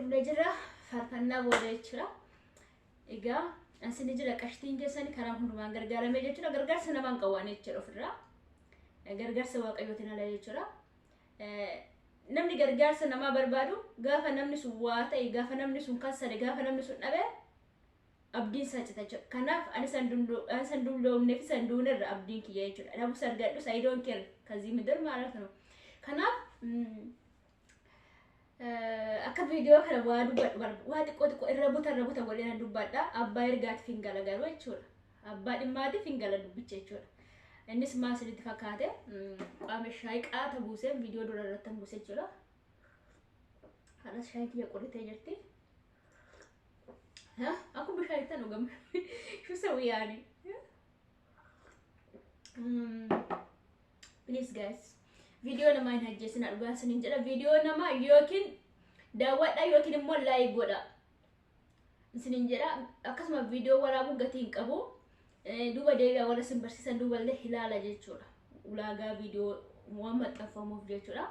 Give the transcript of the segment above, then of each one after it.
Dhufnee jirra faarfannaa booda jechuudha. Egaa isin jira qashtiin keessan karaa hundumaan gargaaramee jechuudha. Gargaarsa namaan qawwaan jechuudha ofirraa. Gargaarsa waaqayyootiin ala jechuudha. Namni gargaarsa namaa barbaadu gaafa namni sun waa ta'e, gaafa namni sun kassale, gaafa namni sun dhabe abdiin isaa cita jechuudha. Kanaaf ani san dulloomnee fi san duunerra abdiin kiyya jechuudha. Dhabus argadhus I don't care ከዚህ ምድር ማለት ነው. Kanaaf akka viidiyoo kana waa dubbadhu waa xiqqoo xiqqoo irra buta irra buta godhee nan dubbadha. Abbaa ergaatiif hin gala garuu jechuudha. Abbaa dhimmaatiif hin gala dubbicha jechuudha. Innis maal isinitti fakkaate? Qaama shaayii qaata buusee viidiyoo dura irratti buuse jechuudha. Haadha shaayii kiyya qoritee jirti. Akkuma bishaan itti dhugamu. Shusa wiyyaani. Please guys. Viidiyoo namaa hin ajjeesina, dhugaa isiniin jedha. Viidiyoo namaa yookiin daawwadha yookiin immoo like godha. Isiniin jedha. Akkasuma viidiyoo waraabuun gatii hin qabu. Duuba deebi'aa warra isin barsiisan duuba illee ilaala jechuudha. Ulaagaa viidiyoo waan maxxanfamuuf jechuudha.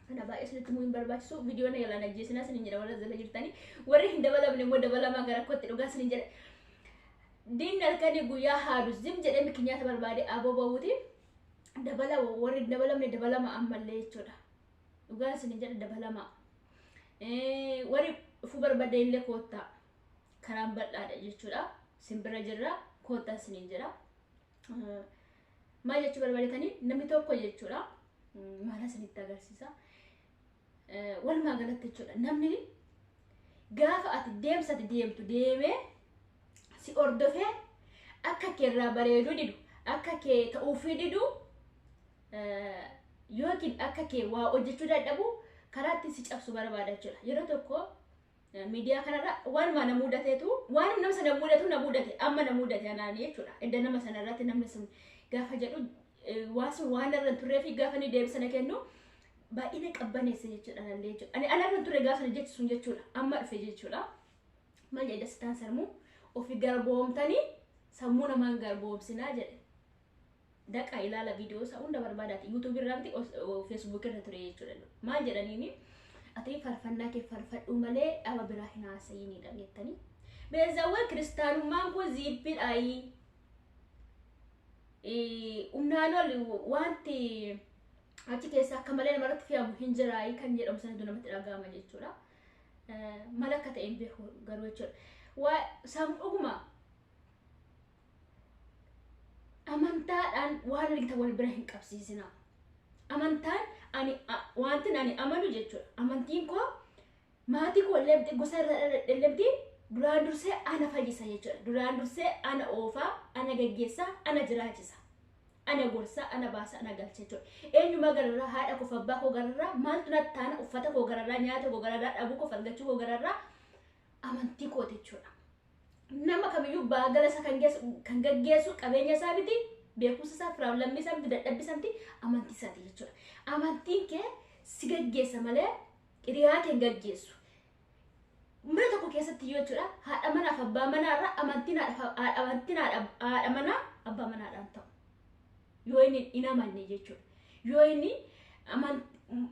Kana baay'ee isinitti himuu hin barbaachisu. Viidiyoo na jalaan ajjeesinaa isiniin jedha warra jala jirtanii. Warri hin dabalamne immoo dabalamaa gara kootti, dhugaa isiniin jedha. Diinni halkanii guyyaa haadu zim jedhee mikinyaata barbaade aboo ba'uuti. Dabala, warri hin dabalamne dabalama ammallee jechuudha. Dhugaa isiniin jedha, dabalama. Warri dhufuu barbaade illee koottaa. Karaan bal'aadha jechuudha. Simbira jirra, koottaa isiniin jedha. Maal jechuu barbaadetanii, namni tokko jechuudha. Maal isinitti agarsiisa? Walumaa galatti jechuudha. Namni gaafa ati deemsa ati deemtu deemee si hordofee akka kee irraa bareeduu didu, akka kee ta'uufii didu, yookiin akka kee waa hojjechuu dadhabu karaa ittiin si cabsu barbaada jechuudha. Yeroo tokko miidiyaa kanarra waanuma na mudateetu, waan nama sana mudatu na mudate, amma na mudate anaani jechuudha. Edda nama sana irratti namni sun gaafa jedhu waan sun waan irra hin turree fi gaafa inni deebisa na kennu baay'ee qabbaneesse jechuudha nallee jechuudha. Ani ana irra hin turre gaafa sana jechi sun jechuudha. Amma dhufe jechuudha. Maal jedhe Dassitaan Sarmuu? Ofi garboomtanii sammuu namaan garboomsinaa jedhe. Daqa ilaala, viidiyoo isaa hunda barbaadaati. YouTube irraa miti, Facebook irra ture jechuudha. Maal jedhaniini? Ati farfannaa kee farfadhu malee dhaba biraa hin haasayinidha jettanii. Beezawwan kiristaanummaan kun ziippiidhaayi. Humnaan ol wanti achi keessa akka malee namarratti fe'amu hin jiraayi kan jedhamu sanatu namatti dhaga'ama jechuudha. Maal akka ta'e hin beeku garuu jechuudha. Waa sammuu dhuguma amantaadhaan waan argitan wal bira hin qabsiisina. Amantaan ani wanti ani amanu jechuudha. Amantiin koo maatii koo illee, gosa irra dhaladhe duraan dursee ana fayyisa jechuudha. Duraan dursee ana oofaa, ana gaggeessaa, ana jiraachisa. Ana gorsaa, ana baasa, ana galcha jechuudha. Eenyumaa gararraa, haadha koo, abbaa koo gararraa, maaltu natti taana, uffata koo gararraa, nyaata koo gararraa, dhabuu koo, argachuu koo gararraa amantii kooti jechuudha. Nama kamiyyuu baagala isa kan gaggeessu qabeenya isaa miti, beekumsa isaa, firaaf lammii isaa miti, dadhabbii isaa miti, amantii isaati jechuudha. Amantiin kee si gaggeessa malee hiriyaa kee hin gaggeessu. Mana tokko keessatti iyyuu jechuudha, haadha manaaf abbaa manaarra amantiin haadha manaa abbaa manaadhaan ta'u. Yoo inni hin amanne jechuudha. Yoo inni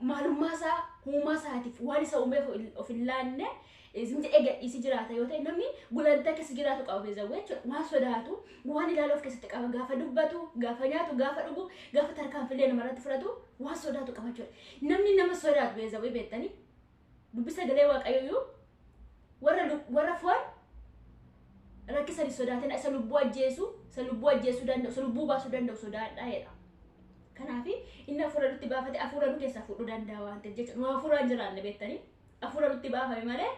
maalummaa isaa, uumaa isaatiif waan isa uumeef of hin laanne, isin jedhee gadhiisi jiraata yoo ta'e, namni gulantaa keessa jiraatu qaba beezawwee jechuudha. Waan sodaatu, waan ilaalu of keessatti qaba. Gaafa dubbatu, gaafa nyaatu, gaafa dhugu, gaafa tarkaanfilee namarratti fudhatu waan sodaatu qaba jechuudha. Namni nama sodaatu beezawwee beektanii dubbi sagalee waaqayyoyyuu warra foon rakkisanii sodaatin, isa lubbuu ajjeesu, isa lubbuu ajjeesuu danda'u, isa lubbuu baasuu danda'u sodaadhaa jedha. Kanaaf inni hafuura nutti baafate hafuura nu keessaa fuudhuu danda'a waan ta'eef jechuudha. Nu hafuuraan jiraanne beektanii hafuura nutti baafame malee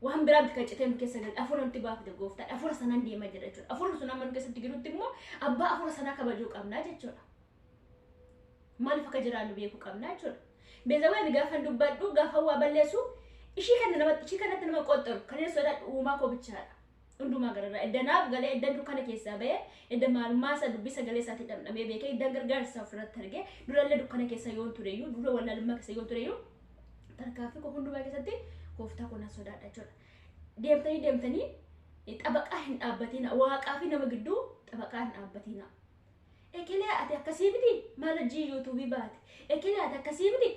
waan biraa miti kan citee nu keessa galu, hafuura nutti baafate gooftaan, hafuura sanaan deemaa jira jechuudha. Hafuurri sun amma nu keessatti jirutti immoo abbaa hafuura sanaa kabajuu qabnaa jechuudha. Maaliif akka jiraannu beekuu qabnaa jechuudha. Beezawwan gaafa dubbadhu, gaafa waa balleessu, ishii kana nama ishii kanatti nama qoxxoru kan inni sodaadhu uumaa koo bichaadha. Hundumaa gararraa edda naaf galee, edda dukkana keessaa bahee, edda maalummaa isaa dubbii sagalee isaatiin dhamdhamee beekee, edda gargaarsa isaa ofirratti argee, durallee dukkana keessa yoon tureyyuu, dura wallaalummaa keessa yoon tureyyuu, tarkaanfii koo hundumaa keessatti gooftaa koo nan sodaadha jechuudha. Deemtanii deemtanii xabaqaa hin dhaabbatina. Waaqaa fi nama gidduu xabaqaa hin dhaabbatina. Ekelee ati akkasii miti, maal hojii YouTube baate? Ekelee ati akkasii miti.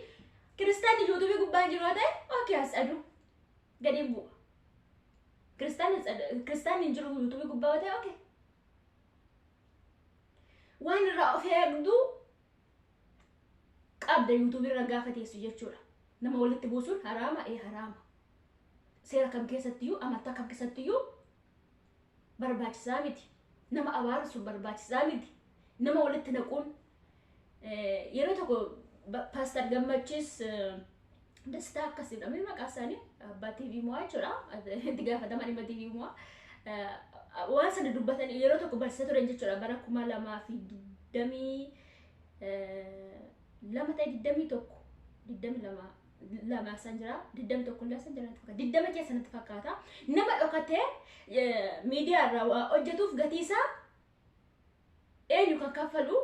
Kiristaanni YouTube gubbaa jiru yoo ta'e Haa tsadu gadi bu'a. Kiristaan hin jiru yuutuubii gubbaa yoo ta'e okay. Waan irraa of eegdu qabda yuutuubii irra gaafa teessu jechuudha. Nama walitti buusuun haraama ee haraama. Seera kam keessattiyyuu amantaa kam keessattiyyuu barbaachisaa miti. Nama abaarsuun barbaachisaa miti. Nama walitti naquun yeroo tokko Paastar Gammachiis Dastaa akkas jedhamee maqaa isaanii abbaa TV mo'aa jechuudha. Itti gaafatamaa dhimma TV mo'aa. Waan sana dubbatan yeroo tokko barsiisaa turan jechuudha. Bara 2022 ta'e 21 22 lama san jira 21 illee san jira natti fakkaata 20 keessa natti fakkaata. Nama dhokatee miidiyaa irraa waa hojjetuuf gatii isaa eenyu kan kaffalu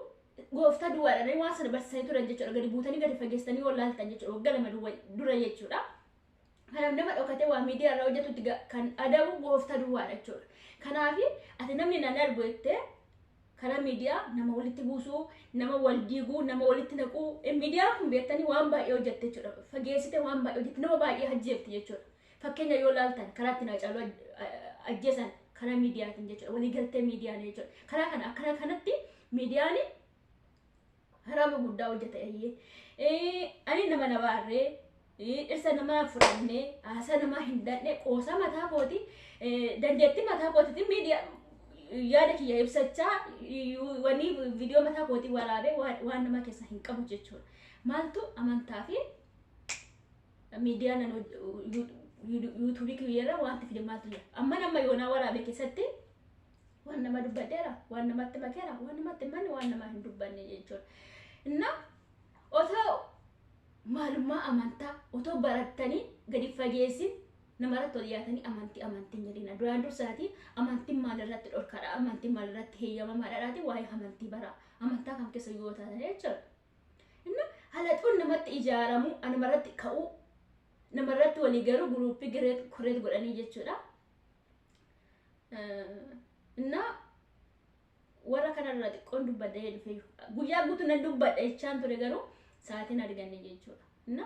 gooftaa duwwaadhaan waan sana barsiisanii turan jechuudha. Gadi buutanii gadi fageessanii wal laaltan jechuudha. Waggaa 2 dura jechuudha. Kanaaf nama dhokatee waa miidiyaa irraa hojjetutti kan adabu gooftaa duwwaadha jechuudha. Kanaaf ati namni nan argu jettee karaa miidiyaa nama walitti buusuu, nama wal diiguu, nama walitti naquu, miidiyaan kun beektanii waan baay'ee hojjette jechuudha. Fageessite waan baay'ee hojjette, nama baay'ee ajjeefte jechuudha. Fakkeenya yoo laaltan karaa ittiin Haacaaluu ajjeesan karaa miidiyaatiin jechuudha. Waliigaltee miidiyaan jechuudha. Karaa kana akkana kanatti miidiyaan haraama guddaa hojjeta eeyyee. Ani nama na baarree dhirsa namaa fudhannee haasaa namaa hin danne qoosaa mataa kooti dandeettii mataa kootiitiin miidiyaa yaada kiyya ibsachaa wanni viidiyoo mataa kootii waraabee waan nama keessa hin qabu jechuudha. Maaltu amantaa fi miidiyaa nan yuutuubii kiyyarra wanti fide maaltu jira? Amma nama yoonaa waraabe keessatti waan nama dubbadheera, waan namatti makeera, waan namatti manne waan nama hin dubbanne jechuudha. Inna otoo maalummaa amantaa otoo barattanii gadi fageessin namarratti ol dhiyaatanii amantii amantiin jedhina. Duraan dursaatii amantiin maalirratti dhorkaadha, amantiin maalirratti heeyyamamaadhaadhaati waa'ee amantii bara amantaa kam keessa yoo taatan jechuudha. Inna halaxuun namatti ijaaramu, namarratti ka'uu, namarratti walii galuu guruuppii kureet godhanii jechuudha. Inna warra kanarra xiqqoon dubbadhee dhufe guyyaa guutuu nan dubbadha jechaan ture garuu sa'aatiin arganne jechuudha. Inna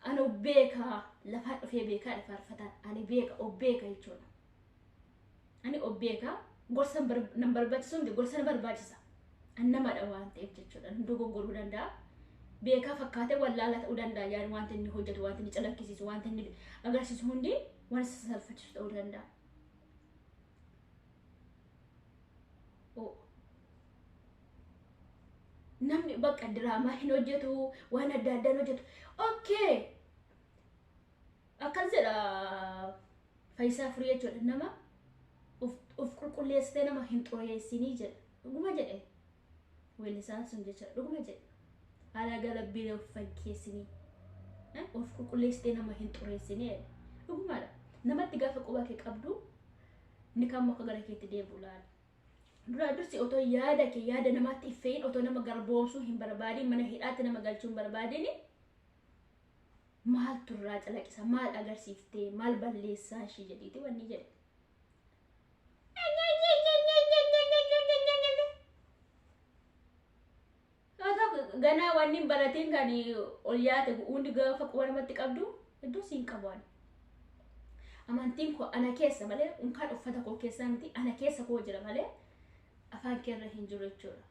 ani of beekaa lafaan dhufee beekaa faarfataan ani beeka of beeka jechuudha. Ani of beekaa gorsa nan barbaachisu miti gorsa na barbaachisa. Ani namadha waan ta'eef jechuudha. Dogoggoruu danda'a. Beekaa fakkaatee wallaalaa ta'uu danda'a. Yaani wanti inni hojjetu, wanti inni calaqqisiisu, wanti inni agarsiisu hundi waan isa salphachiisu ta'uu danda'a. Namni bakka diraamaa hin hojjetu, waan adda addaa hin hojjetu. Okay. Akkas jedha Fayyisaa Firii jechuudha. Nama of qulqulleessitee nama hin xureessinii jedha. Dhuguma jedhe. Weellisaan sun jechuudha. Dhuguma jedhe. Haala galabbiin of fakkeessinii. Of qulqulleessitee nama hin xureessinii jedhe. Dhugumaadha. Namatti gaafa quba kee qabdu inni kaan akka gara keetti deebi'u laala. Duraa dursi otoo yaada kee yaada namaatti iffeeyin otoo nama garboomsuu hin barbaadin mana hidhaatti nama galchuu hin barbaadin maaltu irraa calaqisa maal agarsiiftee maal balleessaa ishii jedhiiti wanni jedhe. Ganaa wanni hin baratiin kan ol yaate hundi gaafa quba namatti qabdu iddoo siin qabu ani. Amantiin koo ana keessa malee unkaan uffata koo keessaa miti ana keessa koo jira malee afaan keerra hin jiru jechuudha.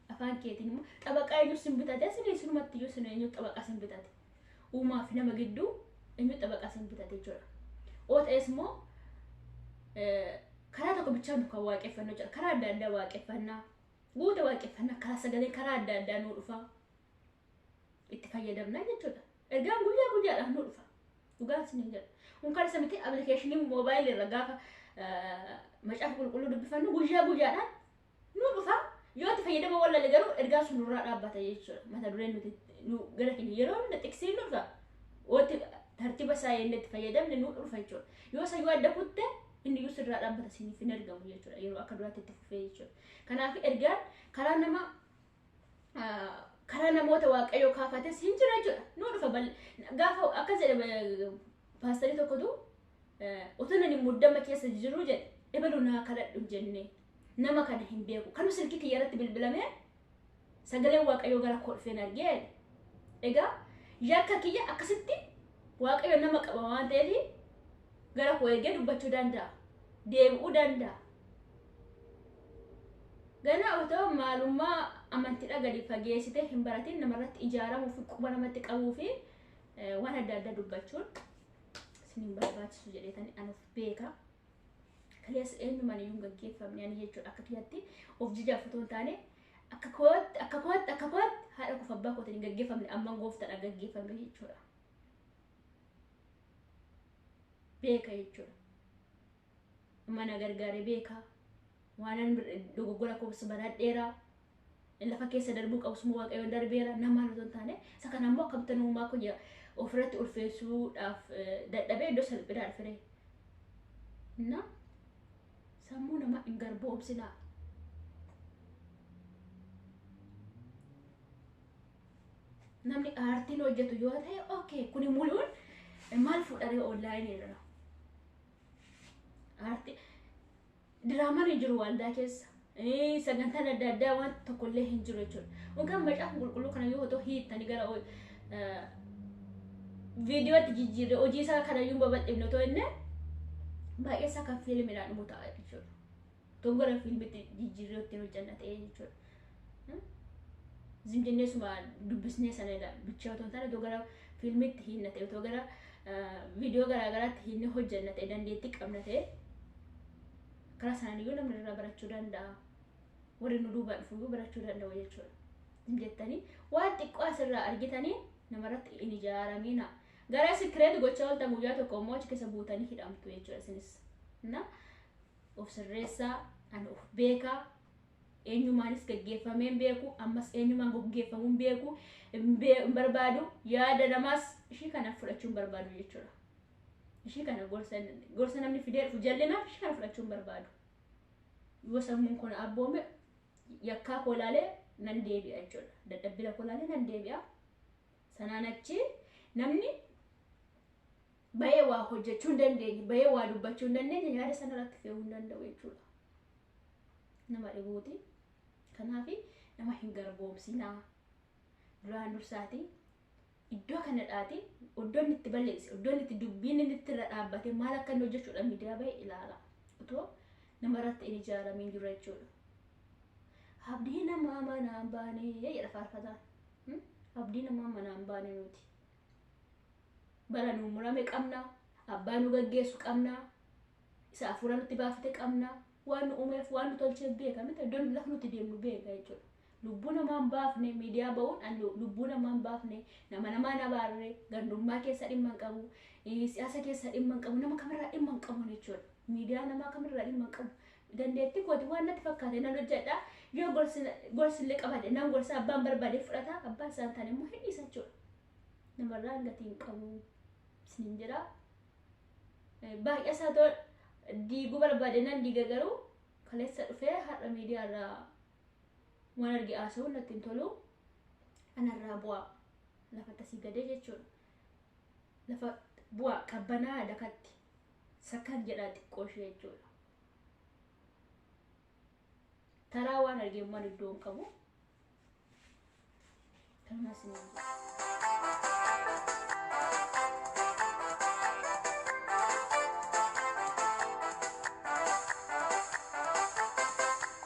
Afaan keetiin immoo xabaqaa eenyu sin bitate sin sinumatti iyyuu sin eenyu xabaqaa sin bitate. Uumaa fi nama gidduu eenyu xabaqaa sin bitate jechuudha. Oo ta'es immoo karaa tokko bichaa nu kan waaqeffannu jechuudha. Karaa adda addaa waaqeffannaa. Guuta waaqeffannaa karaa sagalee karaa adda addaa nu dhufa. Itti fayyadamna jechuudha. Ergaan guyyaa guyyaadhaan nu dhufa. Dhugaan sin hin jedhu. Unkaan isa miti appilikeeshinii moobaayilii irra gaafa macaafa qulqulluu dubbifannu guyyaa guyyaadhaan nu dhufa. Yoo itti fayyadama wallaale garuu ergaa sun nurraa dhaabbata jechuudha. Mata dureen nuti nu gara keenya yeroo hunda xiqsiin nu dhufa. Yoo itti tartiiba isaa yennee itti fayyadamne nu dhufa jechuudha. Yoo isa yoo adda kutte inni iyyuu sirraa dhaabbata isiniif hin ergamu jechuudha. Yeroo akka duraatti itti fufee jechuudha. Kanaaf ergaan karaa nama karaa namoota waaqayyoo kaafates hin jira jechuudha. Nu dhufa gaafa akkas jedhe paastarii tokkotu utuu nani muddama keessa jiru jedhe ebalu naa kadhadhu jenne nama kana hin beeku. Kanu silkii kiyya irratti bilbilamee sagaleen waaqayyoo gara koo dhufeen argee. Egaa yakka kiyya akkasitti Waaqayyo nama qaba waan ta'eef gara koo eegee dubbachuu danda'a. Deebi'uu danda'a. Ganaa otoo maalummaa amantiidha gadi fageessitee hin baratin namarratti ijaaramuu fi quba namatti qabuu fi waan adda addaa dubbachuun isin hin barbaachisu jedheetani an of beeka. Kaleessa eenyumaan iyyuu hin gaggeeffamne ani jechuudha akka kiyyatti of jijaaf otoo hin taane akka kootti akka kootti akka kootti haadha koof abbaa kootiin hin gaggeeffamne amman gooftaadhaan gaggeeffame jechuudha. Beeka jechuudha. Amma na gargaare beeka. Waanan dogoggora koobs baradheera. Lafa keessa darbuu qabus immoo waaqayyoon darbeera. Namaan otoo hin taane isa kana immoo akkamitti uumaa koo ofirratti ulfeessuudhaaf dadhabee iddoo salphinaa dhufere. Na sammuu namaa hin garboomsinaa. Namni aartiin hojjetu yoo ta'e okay kuni muluun maal fuudharee onlaayinii irra. Aartii diraamaan hin jiru waldaa keessa. Sagantaan adda addaa waan tokkollee hin jiru jechuudha. Yookaan macaafa qulqulluu kana yoo otoo hiittanii gara viidiyootti jijjiirre hojii isaa kanayyuu babal'ifne otoo inni baay'ee isaa kan fiilmiidhaan dhumu ta'a jechuudha. Otoo gara fiilmiitti jijjiirree ittiin hojjanna ta'ee jechuudha. Zim jennee suma dubbisnee sana bichaa otoo hin taane otoo gara fiilmiitti hiinna ta'e otoo gara viidiyoo garaagaraatti hiinne hojjanna ta'e dandeettii qabna ta'e karaa sanaan namni irraa barachuu danda'a. Warri nu duubaan dhufu barachuu danda'u jechuudha. Zim jettanii waan xiqqoo asirraa argitanii namarratti hin ijaaramina. Gara sikireet gochaa ooltan guyyaa tokko immoo achi keessa buutanii hidhamtu jechuudha isinis. Na of sirreessaa, ani of beekaa, eenyumaanis gaggeeffamee hin beeku, ammas eenyumaan gaggeeffamuu hin beeku, hin barbaadu, yaada namaas ishii kana fudhachuu hin barbaadu jechuudha. Ishii kana gorsa namni fidee dhufu jallinaaf ishii kana fudhachuu hin barbaadu. Yoo sammuun kun abboome yakkaa koo ilaalee nan deebi'a jechuudha. Dadhabbina koo ilaalee nan deebi'a. Sanaan achi namni bahee waa hojjechuu hin dandeenye, bahee waa dubbachuu hin dandeenye yaada sana irratti fe'uu hin danda'u jechuudha. Nama dhibuuti. Kanaaf nama hin garboomsinaa. Duraan dursaati iddoo kanadhaati iddoon itti balleesse, iddoon itti dubbiin inni itti irra dhaabbate maal akka inni hojjechuudha miidiyaa bahee ilaala. Otoo namarratti hin ijaaramiin jiru jechuudha. Abdii namaa manaan baanee jedha faarfataan. Abdii namaa manaan baane nuti. Bara nu murame qabna, abbaa nu gaggeessu qabna, isa hafuura nutti baafate qabna, waan nu uumeef waan nu tolcheef beeka miti iddoon lafa nuti deemnu beeka jechuudha. Lubbuu namaa hin baafne miidiyaa ba'uun ani lubbuu namaa hin baafne nama namaa na baarre gandummaa keessa dhimma hin qabu, siyaasa keessa dhimma hin qabu, nama kamirraa dhimma hin qabu jechuudha. Miidiyaa namaa kamirraa dhimma hin qabu. Dandeettii kooti waan natti fakkaate nan hojjedha. Yoo gorsillee qabaadhe nan gorsa abbaan barbaade fudhata abbaan isaan taane immoo hin dhiisa jechuudha. Namarraa gatii hin qabu isiniin jedha. Baay'ee isaa too diiguu barbaade nan diiga garuu kaleessa dhufee har'a miidiyaa irraa waan arge haasa'uun natti hin tolu. Anarraa bu'aa lafa tasii gadee jechuudha. Lafa bu'aa qabbanaa dakatti sakkan jedhaa xiqqoo ishee jechuudha. Taraa waan argeemmaan iddoo hin qabu. Kanumaa isiniin jedha.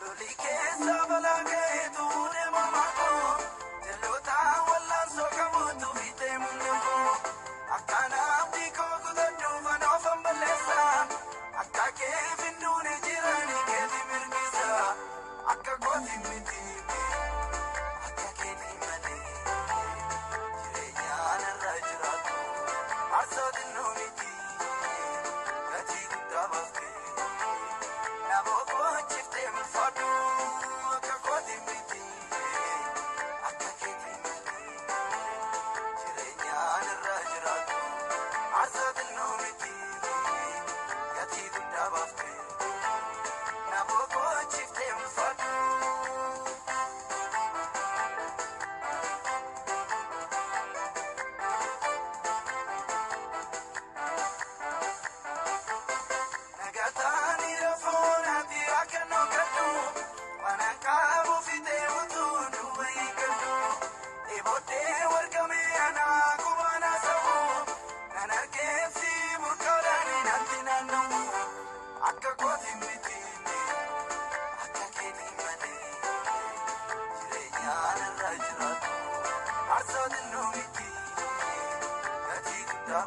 Loli keessa balaa ga'eetu deema koo jalloota wallaansoo qabuutu fiixee mul'in koo akkaan abdii koo kutadhu fanoofan balleessa akka kee finduun jirani keeti mirgisa akka kooti miti akka keeti malee jireenyaan irra jiraatu arsootiin nu miti gatii guddaa baaftee. Namoota mulfadhu akka kooti miti akka keeti malee jireenyaan irra jiraatu arsootiin nu miti gatii guddaa baaftee namoota mulfadhu. Nagataan rafuunaati akka nokadhu waan qabu fitee utuu duuba eeggadhu eeboddee warqamee anaa qubaana sabu nana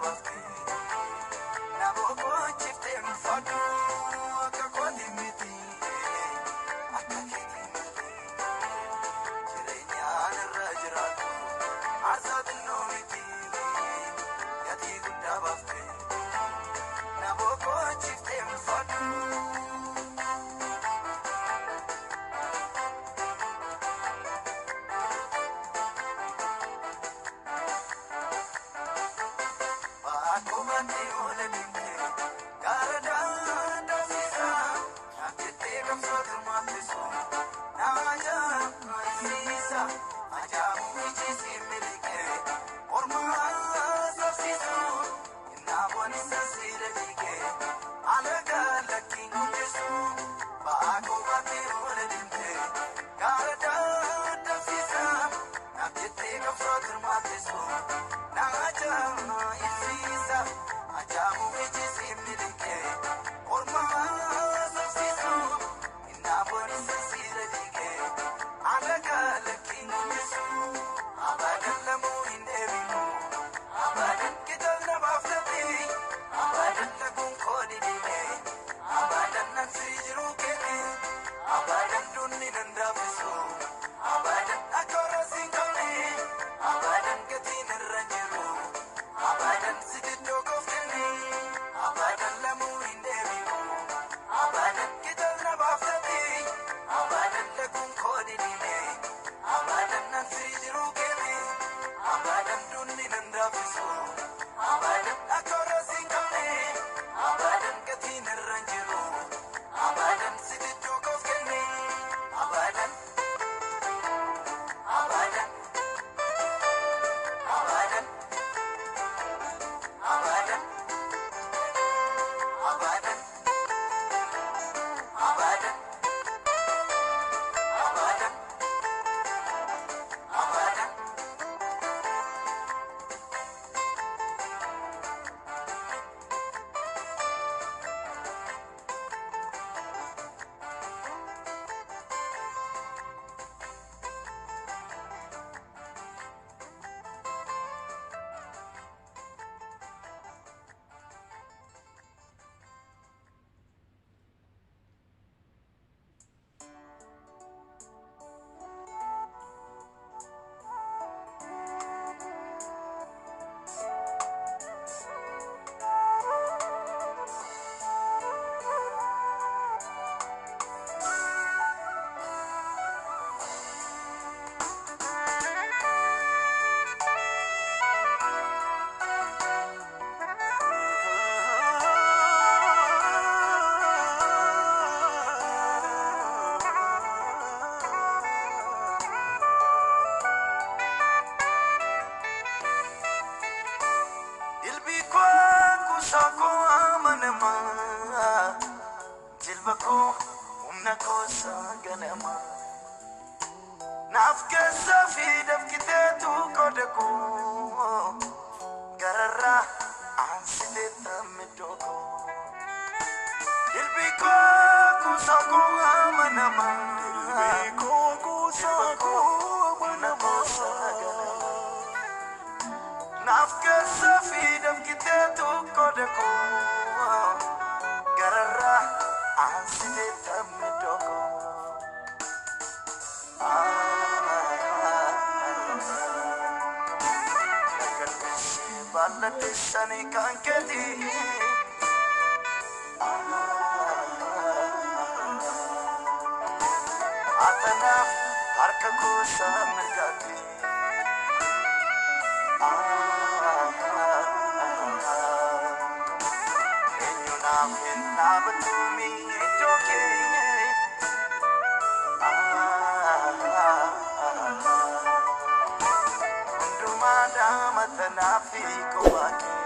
baafte na boqochifte ulfaadhu akka kooti miti akka keeti miti jireenyaan irra jiraatu aarsaa xinnoo miti gatii guddaa baafte na boqochifte ulfaadhu. Baakkoomatti oola deemtee gaara daandasiisa naaf qabsoo maattisu na ajaa'ibsiisa ajaa'ibu ijjiisi miliqee morma sabsiisu innaafon isa siira dhiigee alaga lakkiin guddisu baakkoomatti oola deemtee gaara daandasiisa naaf qabsoo maattisu na ajaa'ibsiisa ajaa'ibu ijjiisi miliqee morma sabsiisu innaafon isa siira dhiigee alaga lakkiin guddisu abadan lamuu hin deebinu abadan kitaabna baaftatti abadan laguun koodi dhiine abadan nan firii jiruu keeti abadan dunni nan daaffisu abadan akka warra siin qabne abadan gatiin irra jiru abadan si diddoo kooftinni abadan lamuu hin deebi'u abadan kitaabna baaftatti abadan laguun koodi dhiine abadan nan firii jiruu keeti abadan dunni nan daaffisu abadan akka warra siin qabne abadan gatiin irra jiru abadan si diddoo koof kenne abadan abadan abadan abadan abadan abadan abadan abadan. Ilbi koo kuusaa koo amanamaa jilba koo humna koosaa ganamaa naaf keessaa fi dafkiteetu qooda koo gararraa aansitee tammidoo koo. Ilbi koo kuusaa koo amanamaa Ilbi koo kuusaa koo humna koosaa amanamaa. ganamaa. Naaf keessa fi dafkiteetu qooda koo gararraa aansitee tammidoo koo. Balladdeessanii kan keeti. Atanaaf harka kuusaa mirgaatti. Eenyu naaf hin dhaabatumi iddoo kee. Hundumaa daamata fi kophaa kee.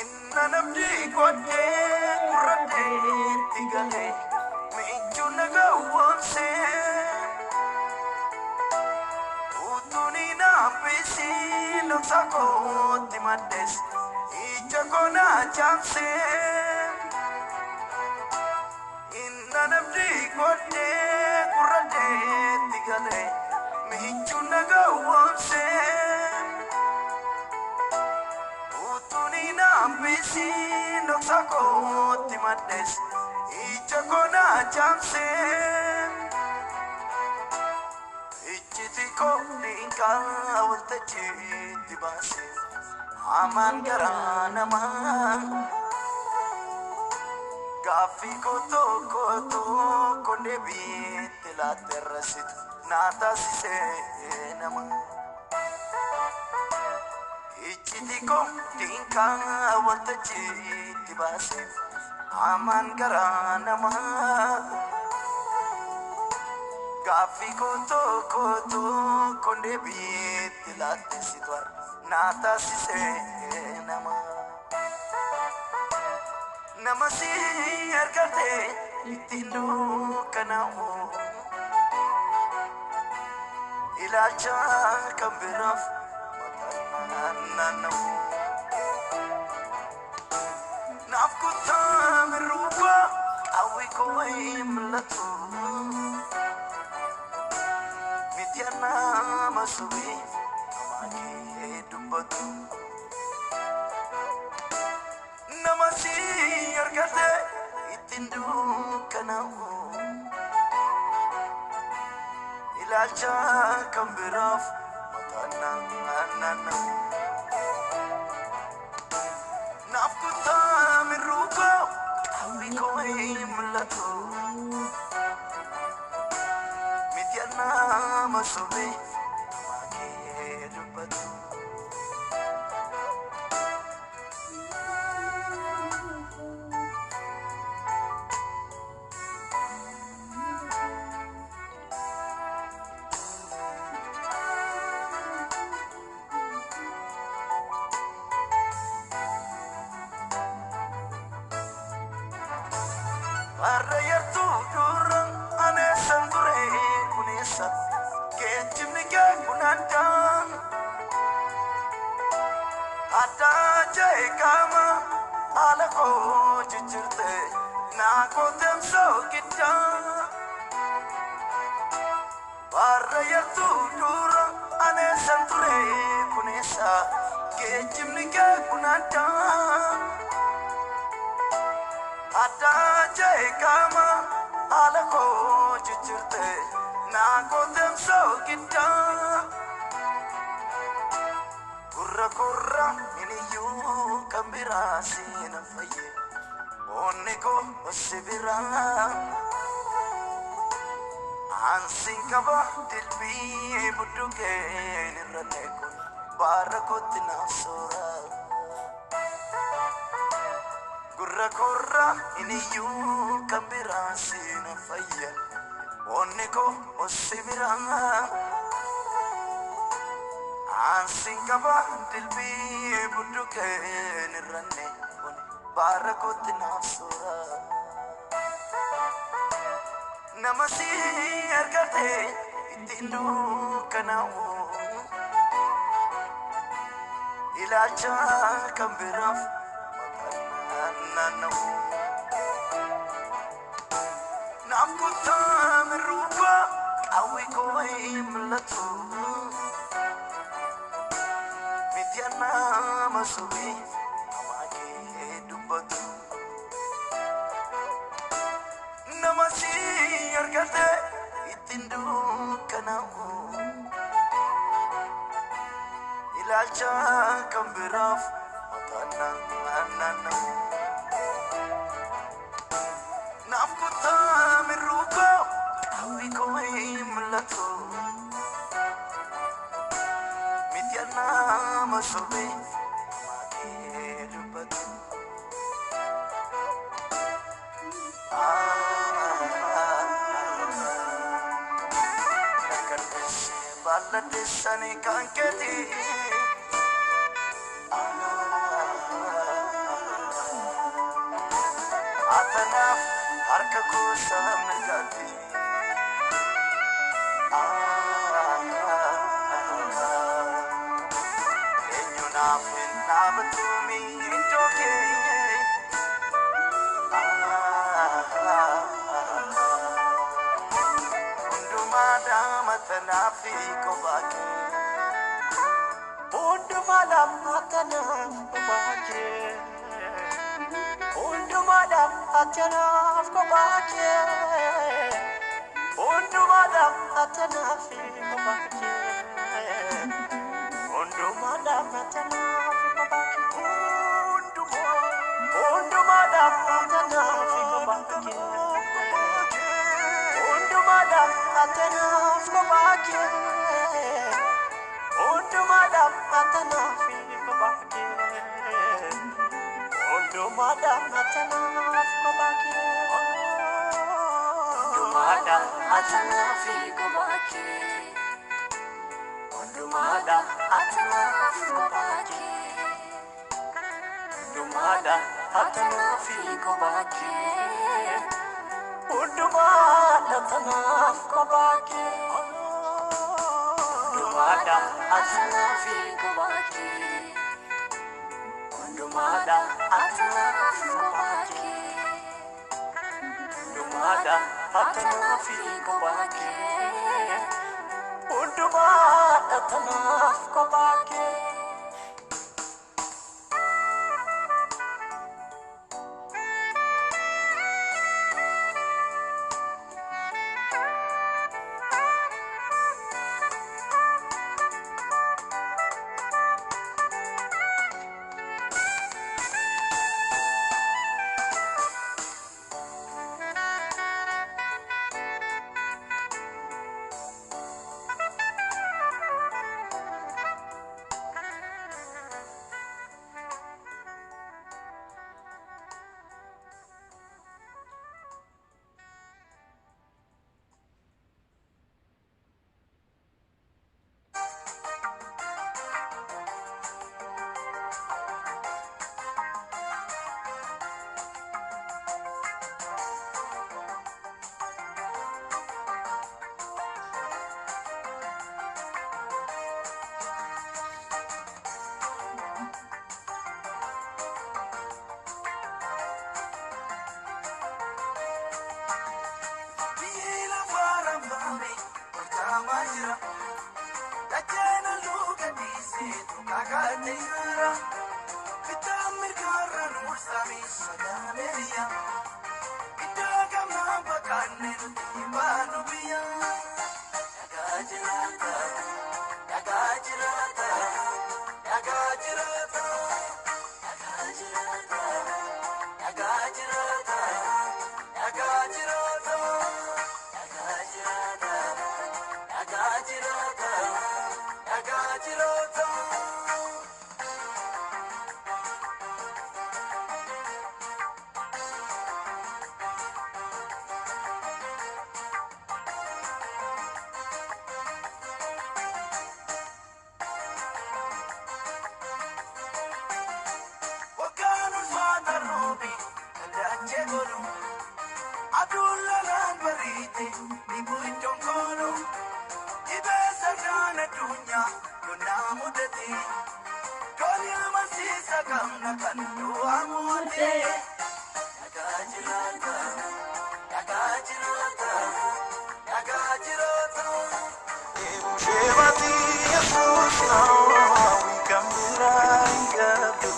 Inna namni godhee gurradheetti galee miiccuu na gawwoomsee. Naambisiin dhoksa kootti maddes ija koo na jaamsee. Inna namni godhee gurradeetti galee michuu na gowwoomsee. Utuuni naambisiin dhoksa kootti maddes ija koo na jaamsee. Ijjiti koo dinqaa waltajjiitti baase hamaan garaa namaa. Gaaffii koo tokko tokko deebiitti laatterrasitu naa taasisee nama. Ijjiti koo dinqaa waltajjiitti baase hamaan garaa namaa. Gaaffii koo tokko tokko deebiitti laattesitu naa taasisee nama. Nama si argate ittiin dukkanaa'u ilaalcha kan biraaf mataan naanna'u. Naaf kutaa mirruuba qawwi koo hin mul'atu. Miti nama subii namaa kee dubbatu. Nama si argate ittiin dukkanaa'u ilaalcha kan biraaf mataan naanna'u. Naaf kutaa mirruuba qawwi koo hin mul'atu. Miti nama subii namaa kee dubbatu. Warra yartuu dura aneessan ture kuneessa geejjibni kee kun addaan addaa jee qaama haala koo jijjiirte naa kootemsoo giddaa. Warra yartuu dura aneessan ture kuneessa geejjibni kee kun addaan. Addaa jee qaama haala koo jijjiirte naa kootemsoo giddaa. Gurra gurra iniyyuu kan biraa siina fayye onni koo si biraa. Ansiin qaba dilbii budduqeen irra neeku baara kootti naaf soora. Gurra korra iniyyuu kan biraa siina fayya onni koo si biraa. Ansiin qaba dilbii budduqeen irra neeku baara kootti naaf soora. Nama si argate ittiin dukkanaa'u ilaalcha kan biraaf mataan naanna'u. Naaf kutaa mirruuba qawwi koo hin mul'atu. Miti nama subii namaa kee dubbatu. Nama si argate ittiin dukkanaa'u ilaalcha kan biraaf mataan naanna'u. Naaf kutaa mirruuba qawwi koo hin mul'atu. Miti nama subii namaa kee dubbatu. Balladdeessanii kan keeti. Atanaaf harka kuusaa mirgaatti. Naaf hin dhaabatu iddoo kee. Hundumaa dhaamata naaf kophaa kee. Hundumaa lammatanaaf kophaa kee. Hundumaa lammatanaaf kophaa kee. Hundumaa lammatanaaf kophaa kee. Hundumaa lammatanaaf kophaa kee. Hundumaa lammatanaaf kophaa kee. Hundumaa lammatanaaf kophaa kee. Hundumaa lammatanaaf kophaa kee. Hundumaa lammatanaaf kophaa kee. Hundumaa lammatanaaf kophaa kee. Hundumaa lammatanaaf kophaa kee. Hundumaa lammatanaaf kophaa kee. Hundumaa lammatanaaf kophaa kee. Hundumaa lammatanaaf kophaa kee. Hundumaa lammatanaaf kophaa kee. Hundumaa lammatanaaf kophaa kee. Hundumaa lammatanaaf kophaa kee. Biyyi lafaa rambaame tolchamaa jira. Dacheen halluu gadhiiseetu kakaatee jira. Bitaa mirgaarra nuursame sagaalee biyya. Iddoo gamnaan baqanne nuti baanu biyya. Dhagaa jiraata, dhagaa jiraata, dhagaa jiraata, dhagaa jiraata, dhagaa jiraata, dhagaa jiraata, dhagaa jiraata, dhagaa jiraata, dhagaa jiraata. Waggaan ulfaata roobe dachee godhu. Aduun lolaan bariite dhibu iddoon koolu. Dhibee sardaan addunyaa lolaa mudate. Doonii amansiisa qabna kan du'aa mo'ate. Dhagaa jiraata, dhagaa jiraata, dhagaa jiraata. Sheebati Yesuus naawwi kan biraa hin qabdu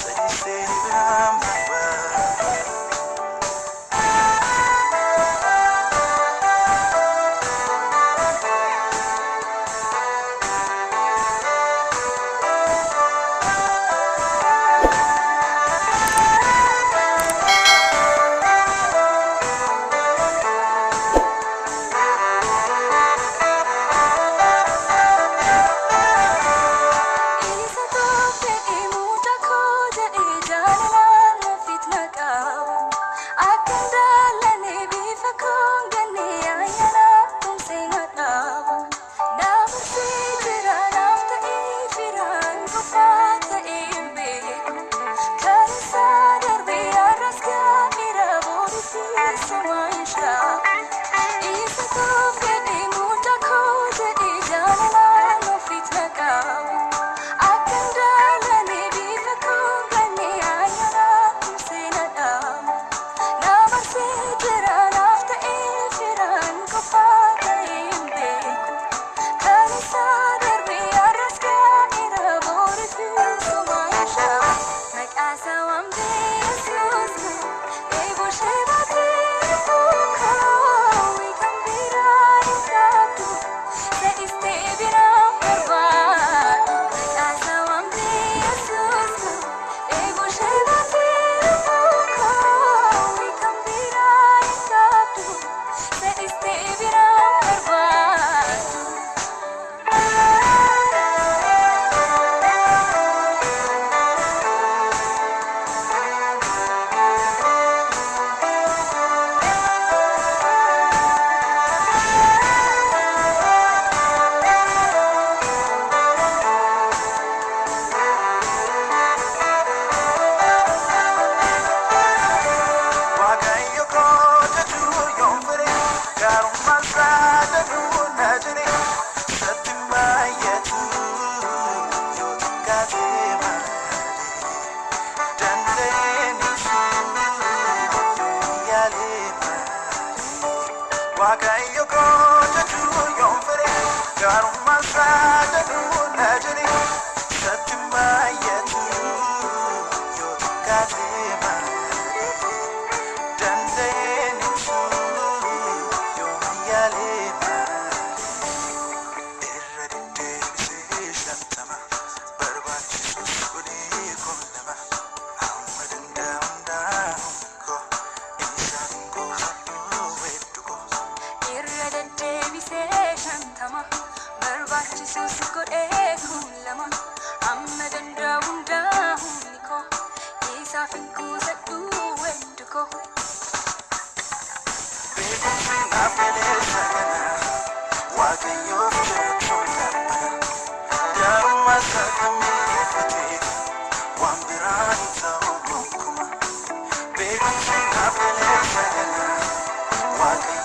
sadisee biraan barbaadu. Gaarummaa isaa jedhu na jedhi isatti baay'atu yoo xiqqaate malee danda'een ibsu yoo mayyaalee malee irra deddeebisee 50 barbaachisus godhee 20 amma danda'u koo isaan kuufadhu hedduu koo. Irra deddeebisee 50 barbaachisus godhee 2000 amma danda'u hundaa humni koo isaaf hin kuusadhu hedduu koo. Beekumsi naaf galeessa kana Waaqayyoof jiraachuun gabbana. Gaarummaa isaa kamii waan biraan ta'u gonkumaa. Beekumsi naaf galeessa kana Waaqayyoof